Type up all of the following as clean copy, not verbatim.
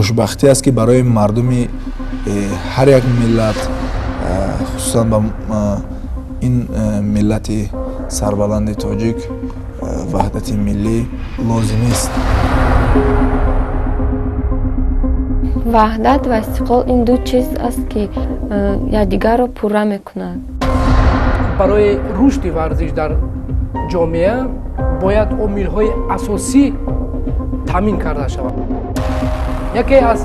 Хушбахтӣ аст, ки барои мардуми ҳар як миллат, хусусан ба ин миллати сарбаланди тоҷик, ваҳдати миллӣ лозимист. Ваҳдат ва истиқлол ин ду чиз аст, ки якдигарро пурра мекунад. Барои рушди варзиш дар ҷомеа бояд омилҳои асосӣ таъмин карда шавад. Яке аз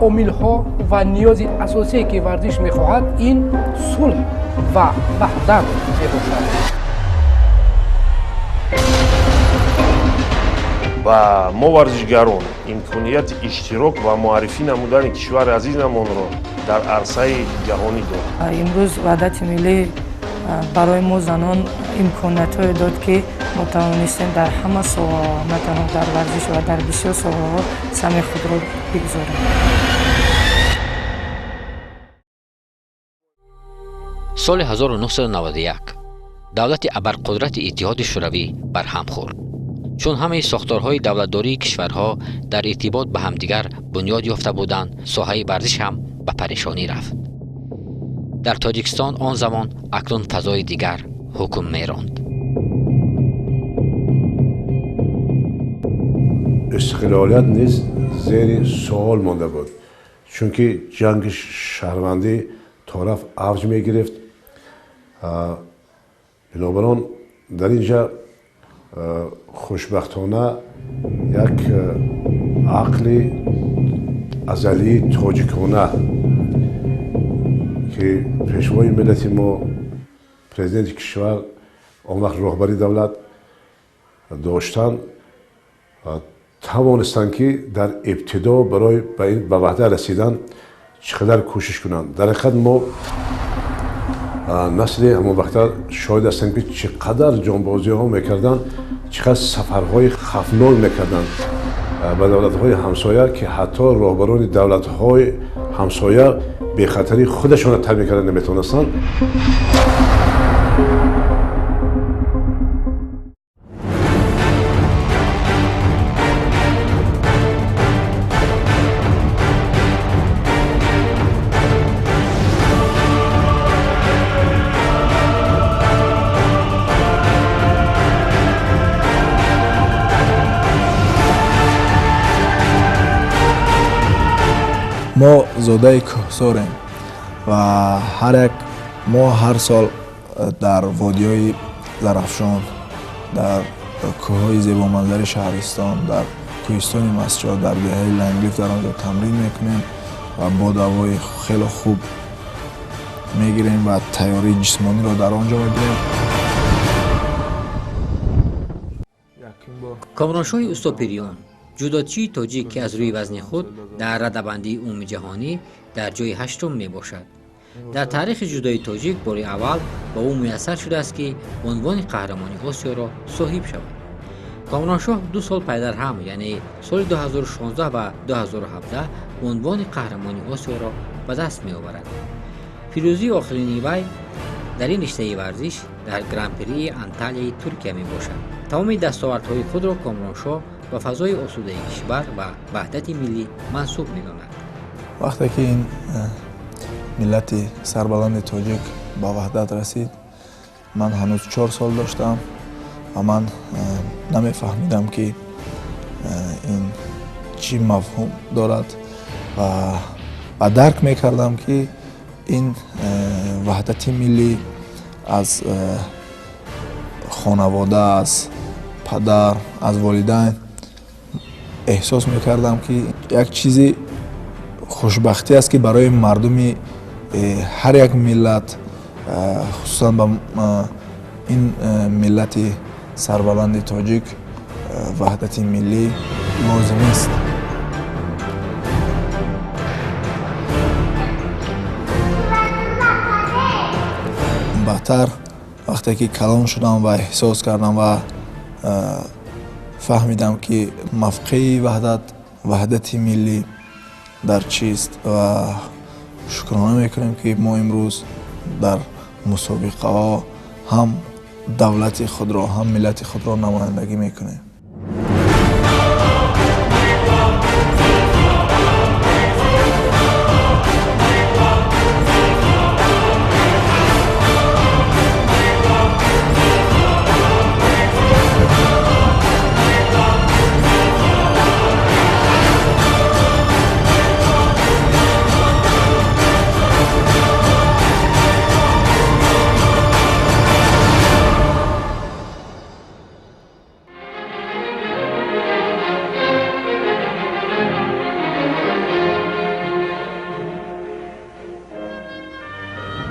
омилҳо ва ниёзи асосие, ки варзиш мехоҳад, ин сулҳ ва ваҳдат мебошад. Ба мо варзишгарон имконияти иштирок ва муаррифӣ намудани кишвари азизамонро дар арсаи ҷаҳонӣ дод. Имрӯз ваҳдати миллӣ барои мо занон имкониятҳое дод, ки мо тавонистем дар ҳама соҳаҳо, на танҳо дар варзиш ва дар бисёр соҳаҳо саҳми худро бигузорем. Соли 1991 давлати абарқудрати Иттиҳоди Шӯравӣ барҳам хӯрд. Чун ҳамаи сохторҳои давлатдории кишварҳо дар иртибот ба ҳамдигар бунёд ёфта буданд, соҳаи варзиш ҳам ба парешонӣ рафт. Дар Тоҷикистон он замон акнун фазои дигар ҳукм меронд. Истиқлолият низ зери суол монда буд, чунки ҷанги шаҳрвандӣ торафт авҷ мегирифт. Бинобар он дар ин ҷа хушбахтона як ақли азалии тоҷикона, ки пешвои миллати мо, президенти кишвар, он вақт роҳбари давлат доштанд, тавонистанд, ки дар ибтидо барои ба ваҳдат расидан чӣ қадар кӯшиш кунанд. Дар ҳақиқат мо насли ҳамон вақта шоҳид ҳастем, ки чӣ қадар ҷонбозиҳо мекарданд, чӣ қадар сафарҳои хафнок мекарданд ба давлатҳои ҳамсоя, ки ҳатто роҳбарони давлатҳои ҳамсоя бехатарии худашонро таъмин карда наметавонистанд. Мо зодаи кӯҳсорем ва ҳар як мо ҳар сол дар водиҳои Зарафшон, дар кӯҳҳои зебоманзари шаҳристон, дар кӯҳистони Мастчоҳ, дар деҳаи Ланглиф дар он ҷо тамрин мекунем ва бодавои хеле хуб мегирем ва тайёрии ҷисмониро дар он ҷо мебинем. Комроншоҳи Устопириён, ҷудочии тоҷик, ки аз рӯи вазни худ дар радабандии умумиҷаҳонӣ дар ҷои ҳаштум мебошад. Дар таърихи ҷудои тоҷик бори аввал ба ӯ муяссар шудааст, ки унвони қаҳрамони Осиёро соҳиб шавад. Комроншоҳ 2 сол пайдарҳам, яъне соли 2016 ва 2017 унвони қаҳрамони Осиёро ба даст меоварад. Пирӯзии охирини вай дар ин риштаи варзиш дар Гран-прии Анталияи Туркия мебошад. Тамоми дастовардҳои худро Комроншоҳ ба фазои осудаи кишвар ва ваҳдати миллӣ мансуб медонад. Вақте ки ин миллати сарбаланди тоҷик ба ваҳдат расид, ман ҳанӯз 4 сол доштам ва ман намефаҳмидам, ки ин чӣ мафҳум дорад ва дарк мекардам, ки ин ваҳдати миллӣ аз хонавода, аз падар, аз волидайн эҳсос мекардам, ки як чизи хушбахтӣ аст, ки барои мардуми ҳар як миллат, хусусан ба ин миллати сарбаланди тоҷик, ваҳдати миллӣ лозимист. Баъдтар вақте ки калон шудам ва эҳсос кардам ва фаҳмидам, ки мавқеи ваҳдати миллӣ дар чист ва шукрона мекунем, ки мо имрӯз дар мусобиқаҳо ҳам давлати худро, ҳам миллати худро намояндагӣ мекунем.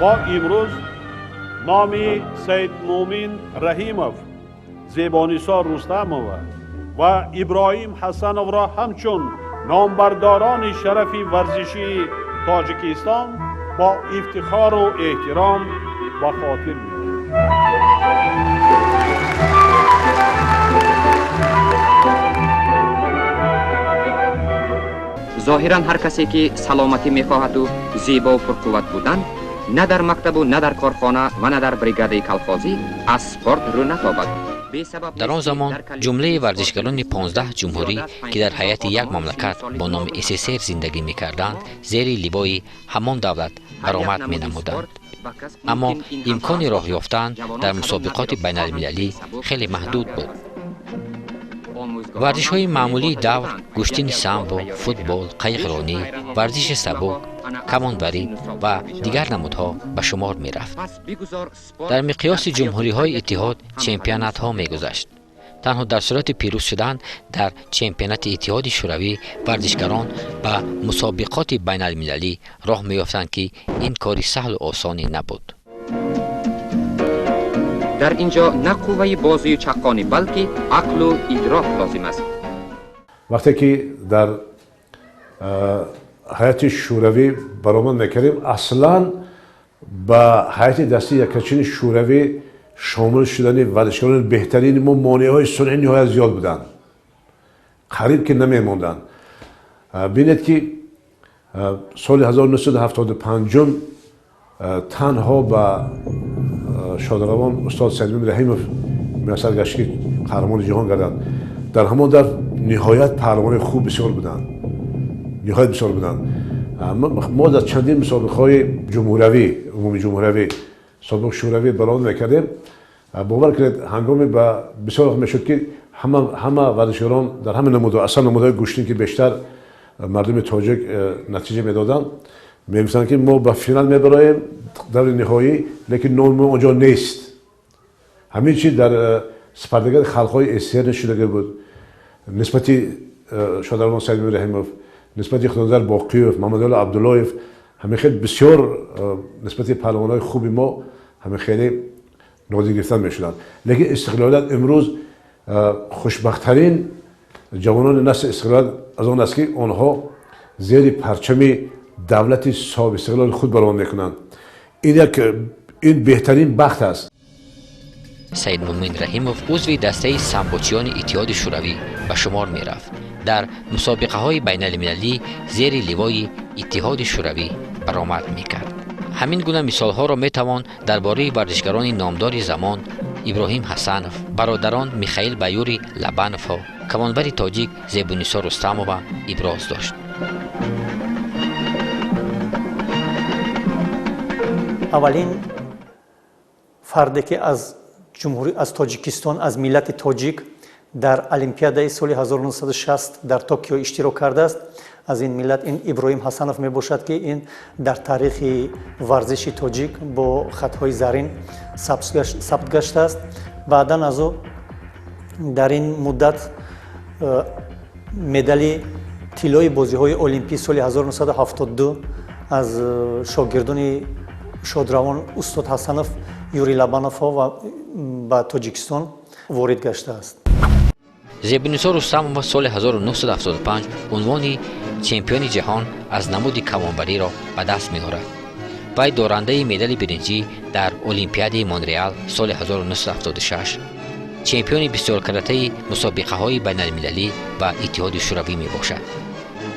Мо имрӯз номи Саидмӯмин Раҳимов, Зебонисо Рустамова ва Иброҳим Ҳасановро ҳамчун номбардорони шарафи варзишии Тоҷикистон бо ифтихору эҳтиром ба хотир меорем. Зоҳиран ҳар касе ки саломатӣ мехоҳаду зебову пурқувват будан, на дар мактабу на дар корхона ва на дар бригадаи колхозӣ аз спорт рӯ натобад. Дар он замон ҷумлаи варзишгарони 15 ҷумҳурӣ, ки дар ҳайати як мамлакат бо номи СССР зиндагӣ мекарданд, зери ливои ҳамон давлат баромад менамуданд. Аммо имкони роҳ ёфтан дар мусобиқоти байналмилалӣ хеле маҳдуд буд. Варзишҳои маъмулии давр гӯштини самбо, футбол, қайиқронӣ, варзиши сабук, камонбарӣ ва дигар намудҳо ба шумор мерафт. Дар миқёси ҷумҳуриҳои иттиҳод чемпионатҳо мегузашт. Танҳо дар сурати пирӯз шудан дар чемпионати Иттиҳоди Шӯравӣ варзишгарон ба мусобиқоти байналмилалӣ роҳ меёфтанд, ки ин кори саҳлу осоне набуд. Дар ин ҷо на қувваи бозию чаққонӣ, балки ақлу идрок лозим аст. Вақте ки дар ҳайати шӯравӣ баромад мекардем, аслан ба ҳайати дастаи яккачини шӯравӣ шомил шудани варзишгарони беҳтарини мо монеаҳои сунъӣ ниҳоят зиёд буданд, қариб ки намемонданд. Бинед ки соли 1975 танҳо ба шодравон устод Саидмӯмин Раҳимов муяссар гашт, ки қаҳрамони ҷаҳон гарданд. Дар ҳамон дар ниҳоят паҳлавони хуб бисёр буданд, ниҳоят бисёр буданд. Мо дар чандин мусобиқаҳои ҷумҳуравӣ, умумиҷумҳуравӣ, собиқ шӯравӣ баромад мекардем. Бовар кунед, ҳангоме ба бисёр вақт мешуд, ки ҳама варзишгарон дар ҳама намудҳо, аслан намудҳои гӯштин, ки бештар мардуми тоҷик натиҷа медоданд, мегуфтанд, ки мо ба финал мебароем, даври ниҳоӣ, лекин номи мо онҷо нест. Ҳамин чиз дар сипардигари халқҳои СССР шудага буд. Нисбати шодравон Саидмӯмин Раҳимов, нисбати Худоназар Боқиев, Мамадалӣ Абдуллоев, ҳамин хел бисёр нисбати паҳлавонҳои хуби мо ҳамин хеле нодир гирифтан мешуданд. Лекин истиқлолият имрӯз хушбахттарин ҷавонони насли истиқлолият аз он аст, ки онҳо зери парчами давлати соҳиби истиқлоли худ баромад мекунанд. Ин беҳтарин бахт аст. Саидмӯмин Раҳимов узви дастаи самбочиёни Иттиҳоди Шӯравӣ ба шумор мерафт. Дар мусобиқаҳои байналмилалӣ зери ливои Иттиҳоди Шӯравӣ баромад мекард. Ҳамин гуна мисолҳоро метавон дар бораи варзишгарони номдори замон Иброҳим Ҳасанов, бародарон Михаил ва Юрий Лабановҳо, камонбари тоҷик Зебунисо Рустамова иброз дошт. Аввалин фарде ки аз ҷумҳурӣ, аз Тоҷикистон, аз миллати тоҷик дар Олимпиадаи соли 1960 дар Токио иштирок кардааст, аз ин миллат ин Иброҳим Ҳасанов мебошад, ки ин дар таърихи варзиши тоҷик бо хатҳои зарин сабт гаштааст. Баъдан аз ӯ дар ин муддат медали тиллои бозиҳои олимпӣ соли 1972 аз шогирдони шодравон устод Ҳасанов, Юрий Лабановҳо ва ба Тоҷикистон ворид гаштааст. Зебунисо Рустамова соли 1975 унвони чемпиони ҷаҳон аз намуди камонбариро ба даст меорад. Вай дорандаи медали биринҷӣ дар Олимпиадаи Монреал соли 1976, чемпиони бисёркаратаи мусобиқаҳои байналмилалӣ ва Иттиҳоди Шӯравӣ мебошад.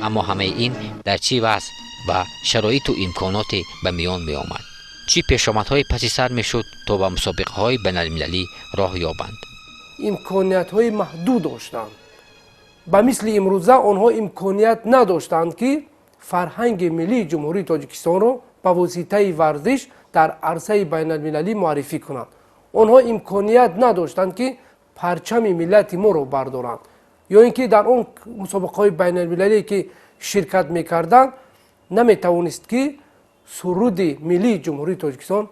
Аммо ҳамаи ин дар чӣ вазъ ва шароиту имконоте ба миён меомад? Чӣ пешомадҳои паси сар мешуд, то ба мусобиқаҳои байналмилалӣ роҳ ёбанд? Имкониятҳои маҳдуд доштанд. Ба мисли имрӯза онҳо имконият надоштанд, ки фарҳанги миллии Ҷумҳурии Тоҷикистонро ба воситаи варзиш дар арсаи байналмилалӣ муаррифӣ кунанд. Онҳо имконият надоштанд, ки парчами миллати моро бардоранд, ё ин ки дар он мусобиқаҳои байналмилалие, ки ширкат мекарданд, наметавонист, ки суруди миллии Ҷумҳурии Тоҷикистон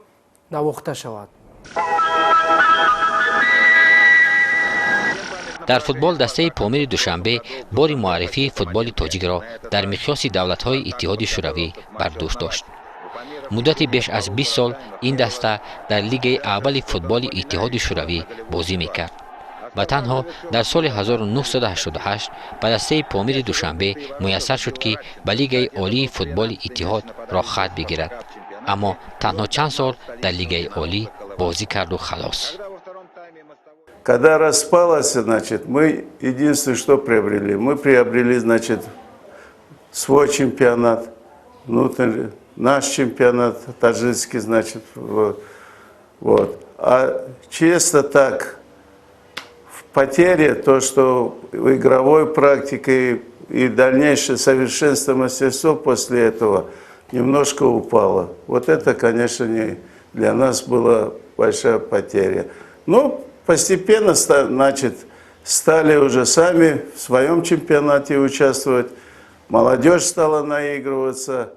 навохта шавад. Дар футбол дастаи Помири Душанбе бори муаррифии футболи тоҷикро дар миқёси давлатҳои Иттиҳоди Шӯравӣ бар дӯш дошт. Муддати беш аз 20 сол ин даста дар лигаи аввали футболи Иттиҳоди Шӯравӣ бозӣ мекард ва танҳо дар соли 1988 ба дастаи Помири Душанбе муяссар шуд, ки ба лигаи олии футболи Иттиҳод роҳхат бигирад. Аммо танҳо чанд сол дар лигаи олӣ бозӣ карду халос. Когда распалось, значит, мы единственное, что приобрели, мы приобрели, значит, свой чемпионат, внутренний, наш чемпионат таджикский, значит, вот. А чисто так, в потере, то, что в игровой практике и дальнейшее совершенство мастерства после этого немножко упало. Вот это, конечно, не для нас была большая потеря. Но постепенно, значит, стали уже сами в своем чемпионате участвовать, молодежь стала наигрываться.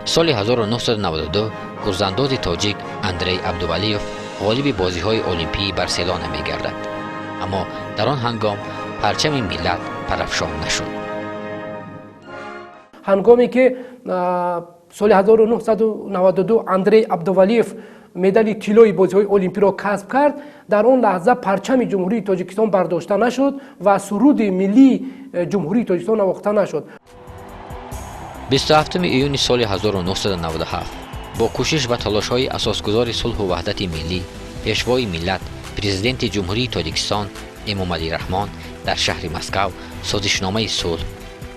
Соли 1992 гурзандози тоҷик Андрей Абдувалиев ғолиби бозиҳои Олимпии Барселона мегардад. Аммо дар он ҳангом парчами миллат парафшон нашуд. Ҳангоме ки соли 1992 Андрей Абдувалиев медали тиллои бозиҳои олимпиро касб кард, дар он лаҳза парчами Ҷумҳурии Тоҷикистон бардошта нашуд ва суруди миллии Ҷумҳурии Тоҷикистон навохта нашуд. 27 июни соли 1997 бо кӯшиш ва талошҳои асосгузори сулҳу ваҳдати миллӣ, пешвои миллат, президенти Ҷумҳурии Тоҷикистон Эмомалӣ Раҳмон дар шаҳри Москав созишномаи сулҳ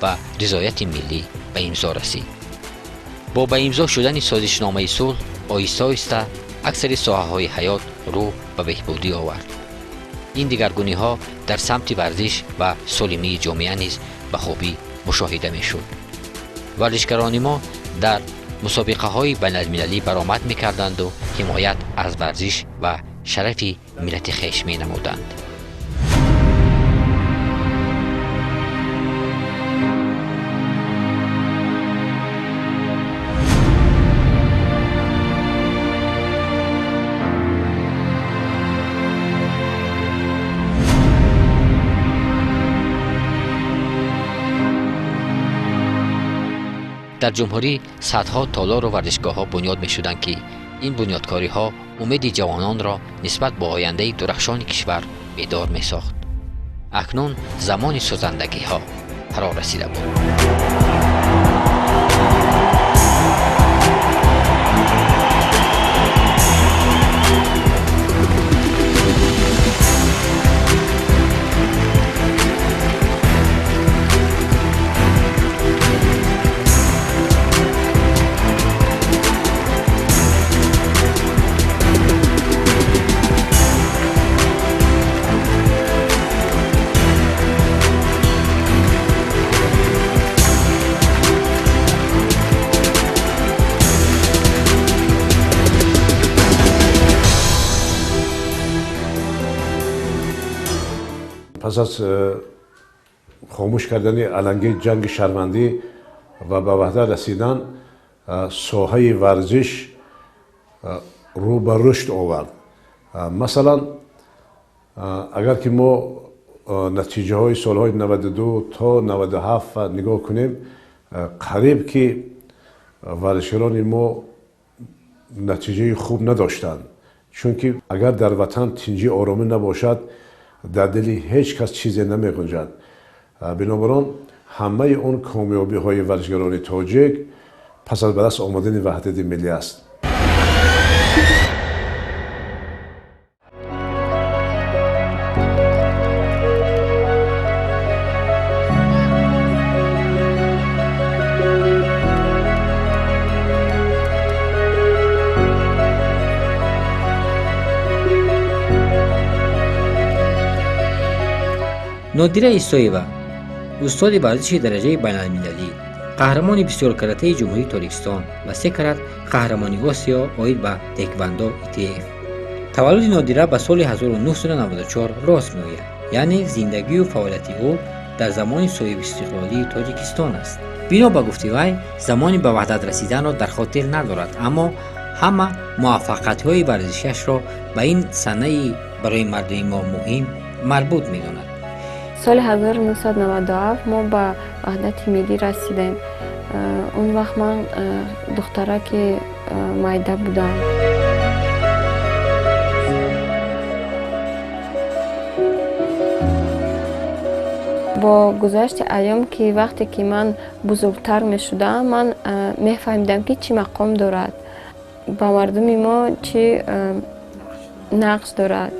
ва ризояти миллӣ ба имзо расид. Бо ба имзо шудани созишномаи сулҳ оҳиста-оҳиста аксари соҳаҳои ҳаёт рӯ ба беҳбудӣ овард. Ин дигаргуниҳо дар самти варзиш ва солимии ҷомеа низ ба хубӣ мушоҳида мешуд. Варзишгарони мо дар мусобиқаҳои байналмилалӣ баромад мекарданду ҳимоят аз варзиш ва шарафи миллати хеш менамуданд. Дар ҷумҳурӣ садҳо толору варзишгоҳҳо бунёд мешуданд, ки ин бунёдкориҳо умеди ҷавононро нисбат ба ояндаи дурахшони кишвар бедор месохт. Акнун замони созандагиҳо фаро расида буд. Пас аз хомӯш кардани алангаи ҷанги шармандӣ ва ба ваҳдат расидан, соҳаи варзиш рӯ ба рушд овард. Масалан, агар ки мо натиҷаҳои солҳои 92 то 97 нигоҳ кунем, қариб ки варзишгарони мо натиҷаи хуб надоштанд, чунки агар дар ватан тинҷӣ оромӣ набошад, дар дили ҳеҷ кас чизе намеғунҷад. Бинобар он ҳамаи он комёбиҳои варзишгарони тоҷик пас аз ба даст омадани ваҳдати миллӣ аст. Нодира Исоева, устоди варзиши дараҷаи байналмилалӣ, қаҳрамони бисёркаратаи Ҷумҳурии Тоҷикистон ва се карат қаҳрамони Осиё оид ба теквандо ИТФ. Таваллуди Нодира ба соли 1994 рост меояд, яъне зиндагию фаъолияти ӯ дар замони соҳибистиқлолии Тоҷикистон аст. Бино ба гуфти вай, замони ба ваҳдат расиданро дар хотир надорад, аммо ҳама муваффақиятҳои варзишиашро ба ин санаи барои мардуми мо муҳим марбут медонад. Соли 1997 мо ба ваҳдати миллӣ расидем. Он вақт ман духтараки майда будам. Бо гузашти айём, ки вақте ки ман бузургтар мешудам, ман мефаҳмидам, ки чӣ мақом дорад, ба мардуми мо чӣ нақш дорад.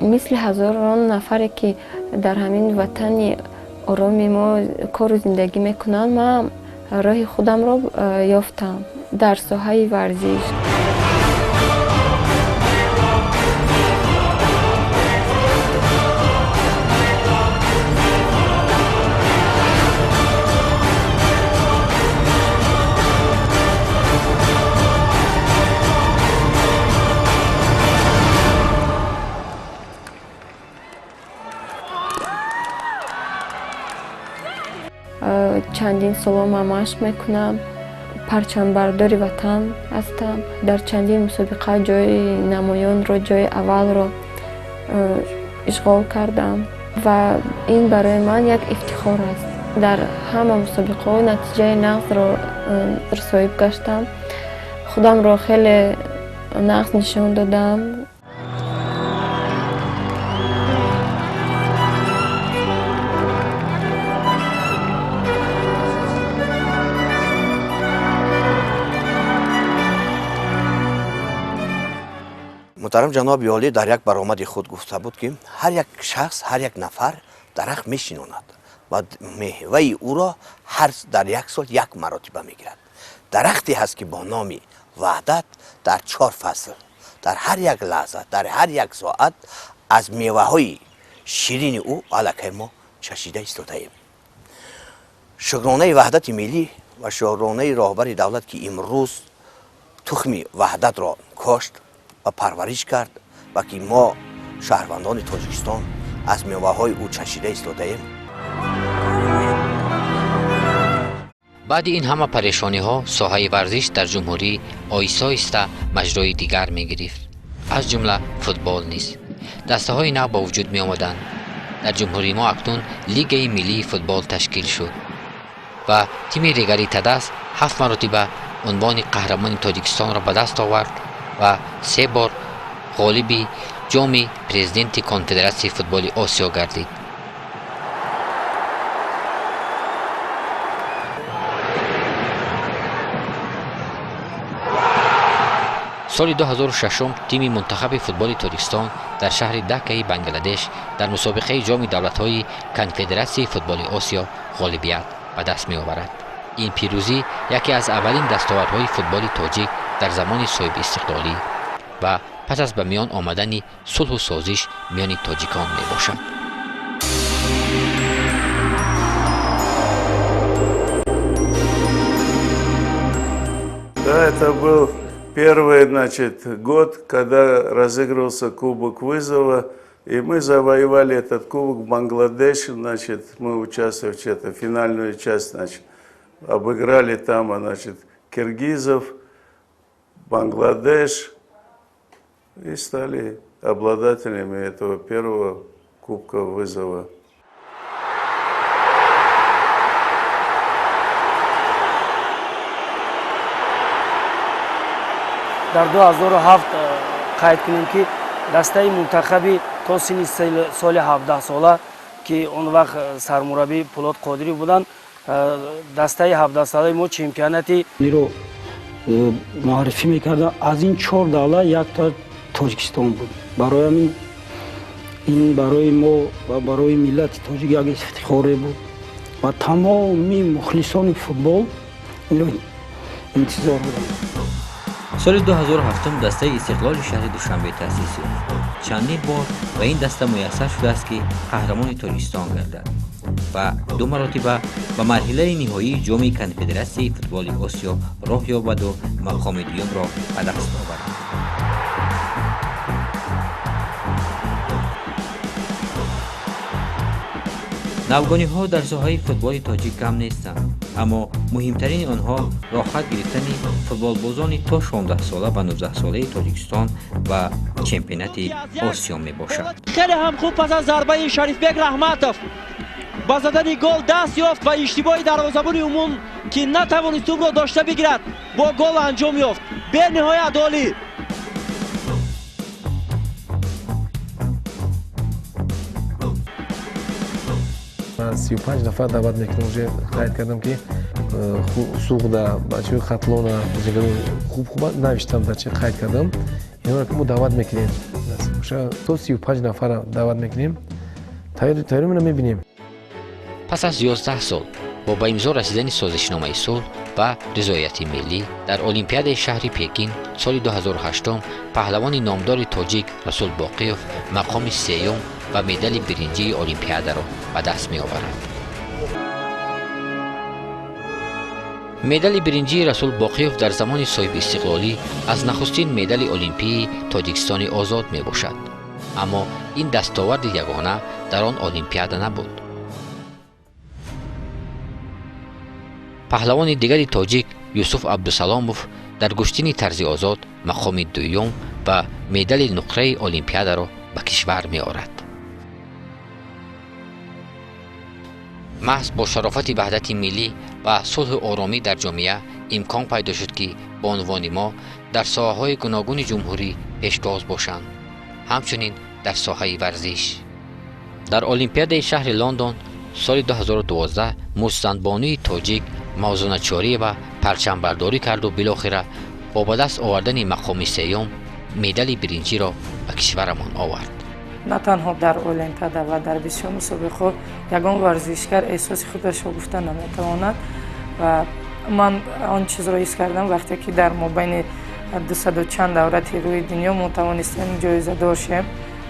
Мисли ҳазорон нафаре, ки дар ҳамин ватани ороми мо кору зиндагӣ мекунанд, ман роҳи худамро ёфтам дар соҳаи варзиш. Чандин соло ман машқ мекунам, парчамбардори ватан ҳастам. Дар чандин мусобиқа ҷои намоёнро, ҷои аввалро ишғол кардам ва ин барои ман як ифтихор аст. Дар ҳама мусобиқаҳо натиҷаи нағзро соҳиб гаштам, худамро хеле нағз нишон додам. Муҳтарам ҷаноби олӣ дар як баромади худ гуфта буд, ки ҳар як шахс, ҳар як нафар дарахт мешинонад ва меваи ӯро ҳар дар як сол як маротиба мегирад. Дарахте ҳаст, ки бо номи Ваҳдат дар 4 фасл, дар ҳар як лаҳза, дар ҳар як соат аз меваҳои ширини ӯ аллакай мо чашида истодаем. Шукронаи ваҳдати миллӣ ва шукронаи роҳбари давлат, ки имрӯз тухми ваҳдатро кошт ва парвариш кард ва ки мо шаҳрвандони Тоҷикистон аз меваҳои ӯ чашида истодаем. Баъди ин ҳама парешониҳо соҳаи варзиш дар ҷумҳурӣ оҳиста оҳиста маҷрои дигар мегирифт, аз ҷумла футбол низ. Дастаҳои нав ба вуҷуд меомаданд. Дар ҷумҳурии мо акнун Лигаи миллии футбол ташкил шуд ва тими Регари Тадас 7 маротиба унвони қаҳрамони Тоҷикистонро ба даст овард ва 3 бор ғолиби ҷоми президенти Конфедератсияи футболи Осиё гардид. Соли 2006 тими мунтахаби футболи Тоҷикистон дар шаҳри Дакаи Бангладеш дар мусобиқаи ҷоми давлатҳои Конфедератсияи футболи Осиё ғолибият ба даст меоварад. Ин пирӯзӣ яке аз аввалин дастовардҳои футболи тоҷик дар замони соҳибистиқлолӣ ва пас аз ба миён омадани сулҳу созиш миёни тоҷикон мебошад. Да, это был первый, значит, год, когда разыгрывался Кубок вызова, и мы завоевали этот кубок в Бангладеше, значит, мы участвовали в это, финальную часть, значит, обыграли там, значит, киргизов, Бангладеш, и стали обладателями этого первого Кубка вызова. Дар 2007 қайд кунем, ки дастаи мунтахаби то синни соли 17 сола, ки он вақт сармураббӣ Пулод Қодирӣ буданд, дастаи 17 солаи мо чемпионати ро муаррифӣ мекарданд. Аз ин 4 давлат якта Тоҷикистон буд. Барои ҳамин ин барои мо ва барои миллати тоҷик як ифтихоре буд ва тамоми мухлисони футбол инро интизор буданд. Соли 2007 дастаи Истиқлоли шаҳри Душанбе таъсис ёфт. Чандин бор ба ин даста муяссар шудааст, ки қаҳрамони Тоҷикистон гардад ва 2 маротиба ба марҳилаи ниҳоии ҷоми Конфедератсияи футболи Осиё роҳ ёбаду мақоми дуюмро ба даст овард. Навгониҳо дар соҳаи футболи тоҷик кам нестанд, аммо муҳимтарини онҳо роҳхат гирифтани футболбозони то 16-сола ва 19-солаи Тоҷикистон ба чемпионати Осиё мебошад. Хеле ҳам хуб пас аз зарбаи Шарифбек Раҳматов. Ба задани гол даст ёфт ва иштибоҳи дарвозабони Умон, ки натавонист тӯбро дошта бигирад, бо гол анҷом ёфт. Бениҳоят олӣ. Ман 35 нафар даъват мекунам, уже қайд кардам, ки Суғда, бачаҳои Хатлона, хуб хуб навиштам, дар чи қайд кардам. Инҳоро ки мо даъват мекунем, то 35 нафара даъват мекунем, тайёримона мебинем. Пас аз 11 сол бо ба имзо расидани созишномаи сулҳ ва ризояти миллӣ дар Олимпиадаи шаҳри Пекин соли 2008 паҳлавони номдори тоҷик Расул Боқиев мақоми сеюм ва медали биринҷии Олимпиадаро ба даст меоварад. Медали биринҷии Расул Боқиев дар замони соҳибистиқлолӣ аз нахустин медали олимпии Тоҷикистони озод мебошад. Аммо ин дастоварди ягона дар он олимпиада набуд. Паҳлавони дигари тоҷик Юсуф Абдусаломов дар гӯштини тарзи озод мақоми дуюм ва медали нуқраи олимпиадаро ба кишвар меорад. Маҳз бо шарофати ваҳдати миллӣ ва сулҳу оромӣ дар ҷомеа имкон пайдо шуд, ки бонувони мо дар соҳаҳои гуногуни ҷумҳурӣ пешгоз бошанд, ҳамчунин дар соҳаи варзиш. Дар Олимпиадаи шаҳри Лондон соли 2012 мустанбонуи тоҷик Мавзуна Чориева парчамбардорӣ карду билохира бо ба даст овардани мақоми сеюм медали биринҷиро ба кишварамон овард. На танҳо дар Олимпиада ва дар бисёр мусобиқаҳо ягон варзишгар эҳсоси худашро гуфта наметавонад ва ман он чизро ҳис кардам, вақте ки дар мобайни дусаду чанд давлати рӯи дунё мо тавонистем ҷоизадор шем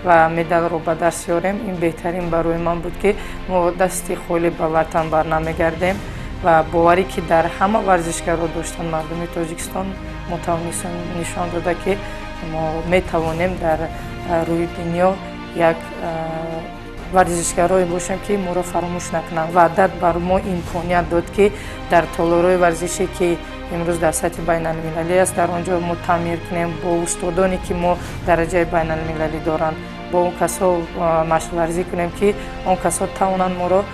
ва медалро ба даст ёрем. Ин беҳтарин барои ман буд, ки мо дасти холӣ ба ватан барнамегардем ва боварӣ, ки дар ҳама варзишгарро доштанд мардуми Тоҷикистон, мо тавонистем нишон дода, ки мо метавонем дар рӯи дунё як варзишгарое бошем, ки моро фаромӯш накунанд. Ваҳдат бар мо имконият дод, ки дар толорҳои варзише, ки имрӯз дар сатҳи байналмилалӣ аст, дар он ҷо мо таъмир кунем бо устодоне, ки мо дараҷаи байналмилалӣ доранд, бо он касо машқварзӣ кунем, ки он касо тавонанд моро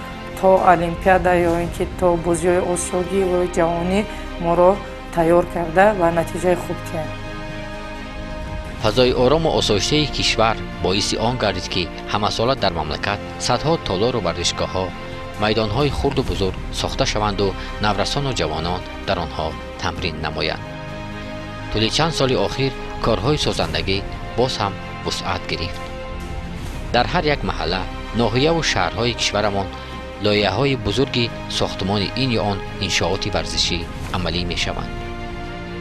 то Олимпиада ё ин ки то бозиҳои осиёгӣ ва ҷаҳонӣ моро тайёр карда ва натиҷаи хуб диҳанд. Фазои орому осоиштаи кишвар боиси он гардид, ки ҳамасола дар мамлакат садҳо толору варзишгоҳҳо, майдонҳои хурду бузург сохта шаванду наврасону ҷавонон дар онҳо тамрин намоянд. Тӯли чанд соли охир корҳои созандагӣ боз ҳам вусъат гирифт. Дар ҳар як маҳалла, ноҳияву шаҳрҳои кишварамон лоиҳаҳои бузурги сохтмони ин ё он иншооти варзишӣ амалӣ мешаванд.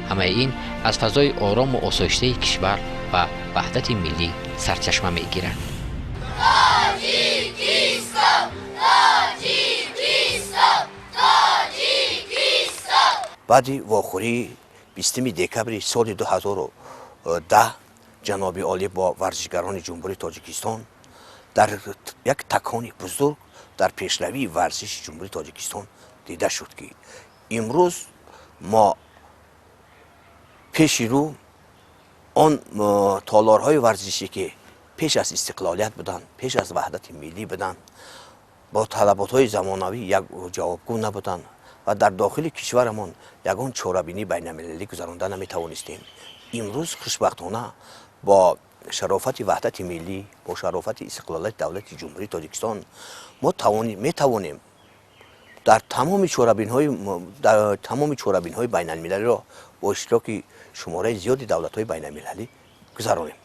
Ҳамаи ин аз фазои орому осоиштаи кишвар ва ваҳдати миллӣ сарчашма мегирад. Баъди вохӯрии 20 декабри соли 2010 ҷаноби олӣ бо варзишгарони Ҷумҳурии Тоҷикистон дар як такони бузург дар пешравии варзиши Ҷумҳурии Тоҷикистон дида шуд, ки имрӯз мо пеши рӯ он толорҳои варзишӣ, ки пеш аз истиқлолият буданд, пеш аз ваҳдати миллӣ буданд, бо талаботҳои замонавӣ як ҷавобгӯ набуданд ва дар дохили кишварамон ягон чорабинии байналмилалӣ гузаронда наметавонистем. Имрӯз хушбахтона бо шарофати ваҳдати миллӣ, бо шарофати истиқлолияти давлати Ҷумҳурии Тоҷикистон мо метавонем дар тамоми чорабинҳои байналмилалиро бо иштироки шумораи зиёди давлатҳои байналмилалӣ гузаронем.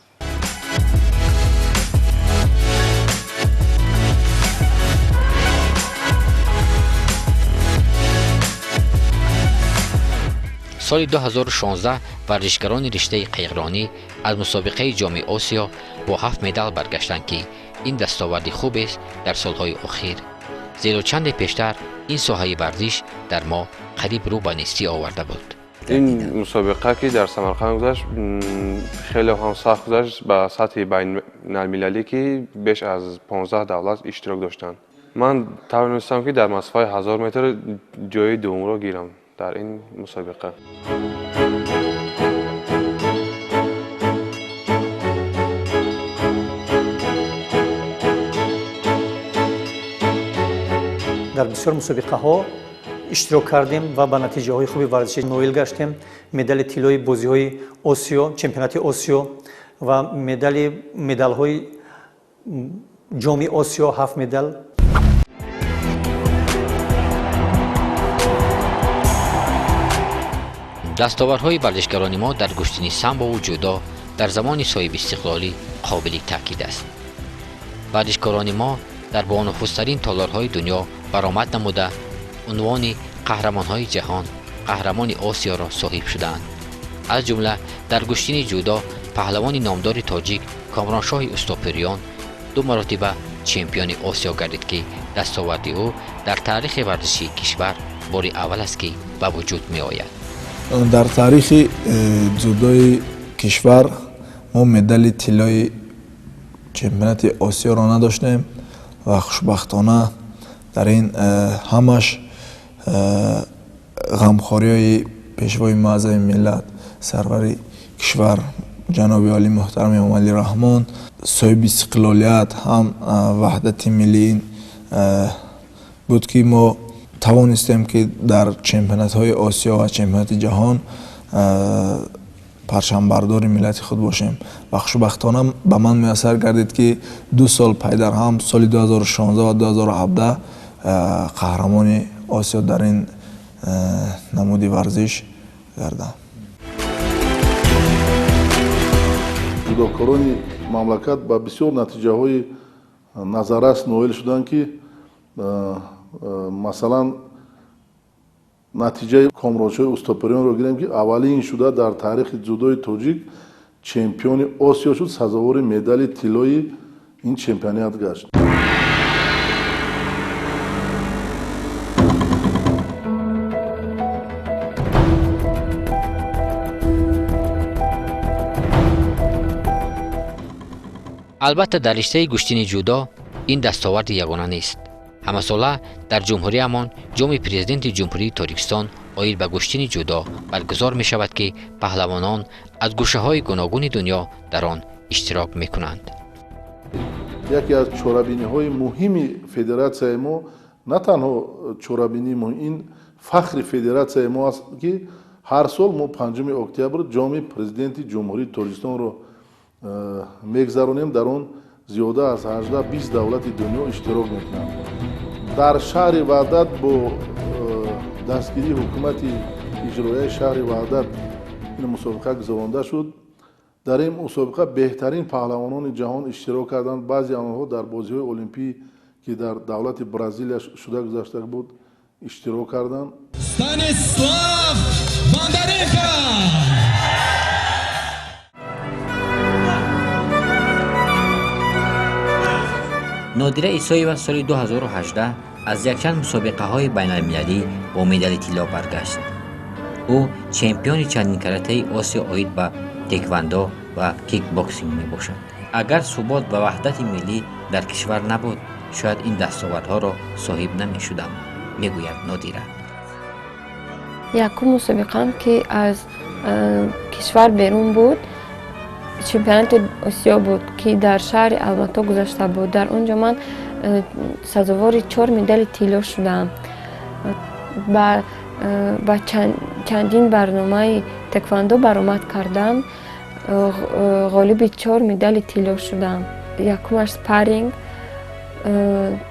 Соли 2016 варзишгарони риштаи қайиқронӣ аз мусобиқаи Ҷоми Осиё бо 7 медал баргаштанд, ки ин дастоварди хубест дар солҳои охир, зеро чанде пештар ин соҳаи варзиш дар мо қариб рӯ ба нестӣ оварда буд. Ин мусобиқа, ки дар Самарқанд гузашт, хеле ҳам сахт гузашт ба сатҳи байналмилалӣ, ки беш аз 15 давлат иштирок доштанд. Ман тавонистам, ки дар масофаи 1000 метр ҷои дуввумро гирам дар ин мусобиқа. Дар бисёр мусобиқаҳо иштирок кардем ва ба натиҷаҳои хуби варзишӣ ноил гаштем. Медали тиллои бозиҳои Осиё, чемпионати Осиё ва медалҳои ҷоми Осиё 7 медал. Дастовардҳои варзишгарони мо дар гӯштини самбову ҷудо дар замони соҳибистиқлолӣ қобили таъкид аст. Варзишкорони мо дар бонуфузтарин толорҳои дунё баромад намуда, унвони қаҳрамонҳои ҷаҳон, қаҳрамони Осиёро соҳиб шудаанд. Аз ҷумла дар гӯштини ҷудо паҳлавони номдори тоҷик Комроншоҳи Устопириён 2 маротиба чемпиони Осиё гардид, ки дастоварди ӯ дар таърихи варзишии кишвар бори аввал аст, ки ба вуҷуд меояд. Дар таърихи ҷудои кишвар мо медали тиллои чемпионати Осиёро надоштем ва хушбахтона дар ин ҳамаш ғамхориҳои пешвои муаззами миллат, сарвари кишвар ҷаноби олӣ муҳтарами Эмомалӣ Раҳмон, соҳиби истиқлолият ҳам ваҳдати миллӣ буд, ки мо тавонистем, ки дар чемпионатҳои Осиё ва чемпионати ҷаҳон парчамбардори миллати худ бошем. Ва хушбахтона ба ман муяссар гардид, ки 2 сол пайдарҳам, соли 2016 ва 2017 қаҳрамони Осиё дар ин намуди варзиш гардам. Ҷудокорони мамлакат ба бисёр натиҷаҳои назаррас ноил шуданд, ки масалан натиҷаи Комроншоҳи Устопириёнро гирем, ки аввалин шуда дар таърихи ҷудои тоҷик чемпиони Осиё шуд, сазовори медали тиллои ин чемпионат гашт. Албатта дар риштаи гӯштини ҷудо ин дастоварди ягона нест. Ҳамасола дар ҷумҳуриямон ҷоми президенти Ҷумҳурии Тоҷикистон оид ба гӯштини ҷудо баргузор мешавад, ки паҳлавонон аз гӯшаҳои гуногуни дунё дар он иштирок мекунанд. Яке аз чорабиниҳои муҳими федератсияи мо, на танҳо чорабинии муҳим, ин фахри федератсияи мо аст, ки ҳар сол мо 5 октябр ҷоми президенти Ҷумҳурии Тоҷикистонро мегзаронем. Дар он зиёда аз 18-20 давлати дунё иштирок мекунанд. Дар шаҳри Ваҳдат бо дастгирии ҳукумати иҷроияи шаҳри Ваҳдат ин мусобиқа гузаронда шуд. Дар ин мусобиқа беҳтарин паҳлавонони ҷаҳон иштирок карданд. Баъзе онҳо дар бозиҳои олимпӣ, ки дар давлати Бразилия шуда гузашта буд, иштирок карданд. Станислав Бондаренко! Нодира Исоева соли 2018 аз якчанд мусобиқаҳои байналмилалӣ бо медали тилло баргашт. Ӯ чемпиони чандинкаратаи Осиё оид ба теквандо ва кикбоксинг мебошад. Агар субот ва ваҳдати миллӣ дар кишвар набуд, шояд ин дастовардҳоро соҳиб намешудам, мегӯяд Нодира. Якум мусобиқаам, ки аз кишвар берун буд, чемпионати Осиё буд, ки дар шаҳри Алмато гузашта буд. Дар он ҷо ман сазовори 4 медали тилло шудам. Ба чандин барномаи теквандо баромад кардам, ғолиби 4 медали тилло шудам. Якумаш спарринг,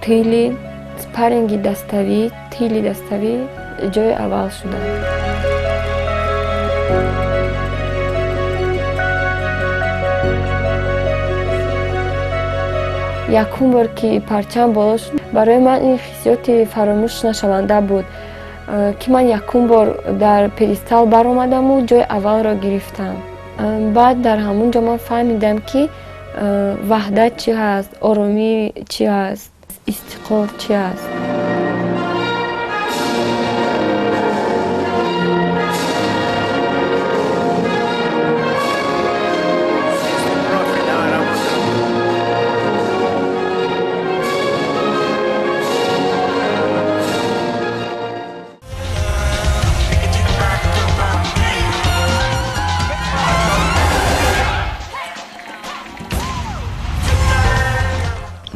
тили, спарринги даставӣ, тили даставӣ ҷои аввал шудам. Якум бор ки парчам боло шуд, барои ман ин ҳиссиёти фаромӯш нашаванда буд, ки ман якум бор дар пьедестал баромадаму ҷои аввалро гирифтам. Баъд дар ҳамон ҷо ман фаҳмидам, ки ваҳдат чӣ ҳаст, оромӣ чӣ ҳаст, истиқлол чӣ ҳаст.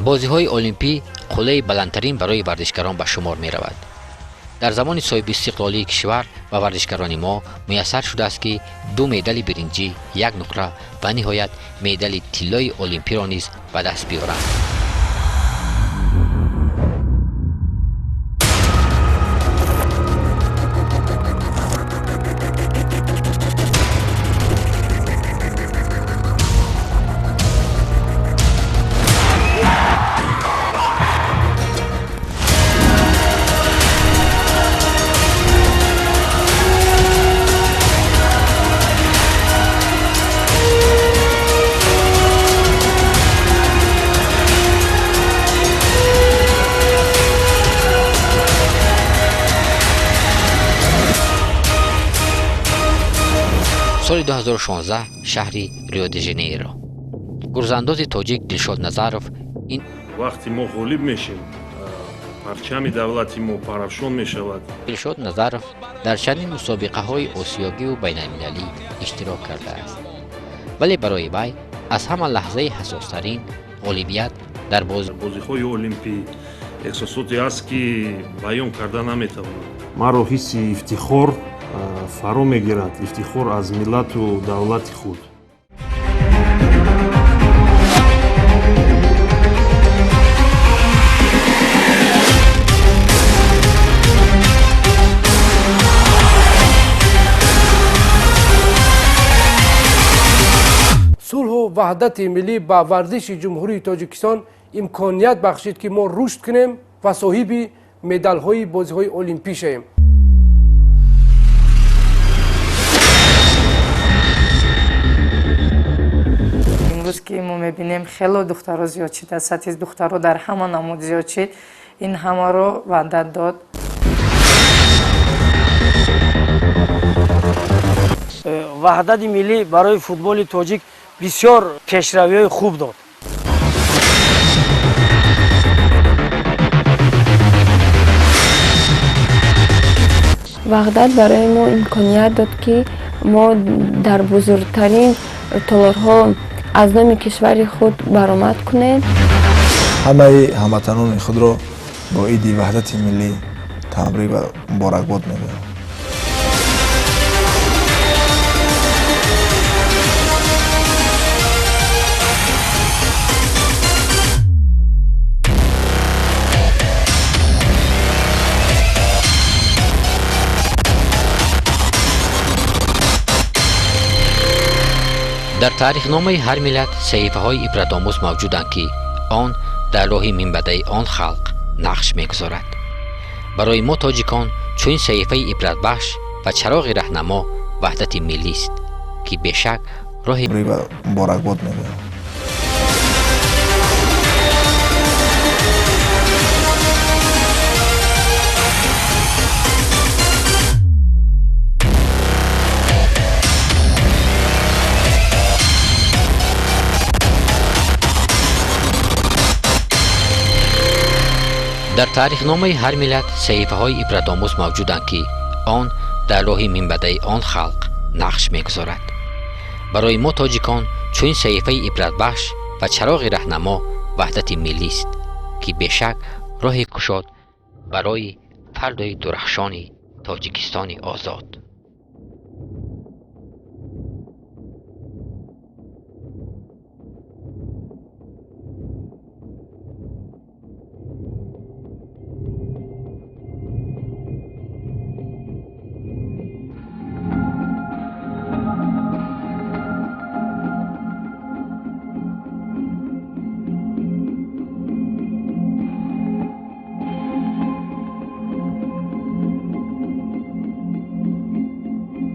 Бозиҳои олимпӣ қуллаи баландтарин барои варзишгарон ба шумор меравад. Дар замони соҳибистиқлолии кишвар ба варзишгарони мо муяссар шудааст, ки 2 медали биринҷӣ, 1 нуқра ва ниҳоят медали тиллои олимпиро низ ба даст биёранд. Соли 2016 шаҳри Рио-де-Жанейро. Гурзандози тоҷик Дилшод Назаров ин вақти мо ғолиб мешем, парчами давлати мо парафшон мешавад. Дилшод Назаров дар чандин мусобиқаҳои осиёгиву байналмилалӣ иштирок кардааст. Вале барои вай аз ҳама лаҳзаи ҳассостарин ғолибият дар бозиҳои олимпӣ эҳсосоте аст, ки баён карда наметавонам. Маро ҳисси ифтихор фаро мегирад, ифтихор аз миллату давлати худ. Сулҳу ваҳдати миллӣ ба варзиши Ҷумҳурии Тоҷикистон имконият бахшид, ки мо рушд кунем ва соҳиби медалҳои бозиҳои олимпӣ шавем. Имрӯз ки мо мебинем, хело духтаро зиёд шид, аз сатҳи духтаро дар ҳама намуд зиёд шид. Ин ҳамаро ваҳдат дод. Ваҳдати миллӣ барои футболи тоҷик бисёр пешравиҳои хуб дод. Ваҳдат барои мо имконият дод, ки мо дар бузургтарин толорҳо аз номи кишвари худ баромад кунем. Ҳамаи ҳамватанони худро бо иди ваҳдати миллӣ табрик ва муборакбод мегӯям. Дар таърихномаи ҳар миллат саҳифаҳои ибратомӯз мавҷуданд, ки он дар роҳи минбаъдаи он халқ нақш мегузорад. Барои мо тоҷикон чунин саҳифаи ибратбахш ва чароғи раҳнамо ваҳдати миллист, ки бешак роҳи муборакбод мегӯям. Дар таърихномаи ҳар миллат саҳифаҳои ибратомӯз мавҷуданд, ки он дар роҳи минбаъдаи он халқ нақш мегузорад. Барои мо тоҷикон чунин саҳифаи ибратбахш ва чароғи раҳнамо ваҳдати миллист, ки бешак роҳи кушод барои фардои дурахшони Тоҷикистони озод.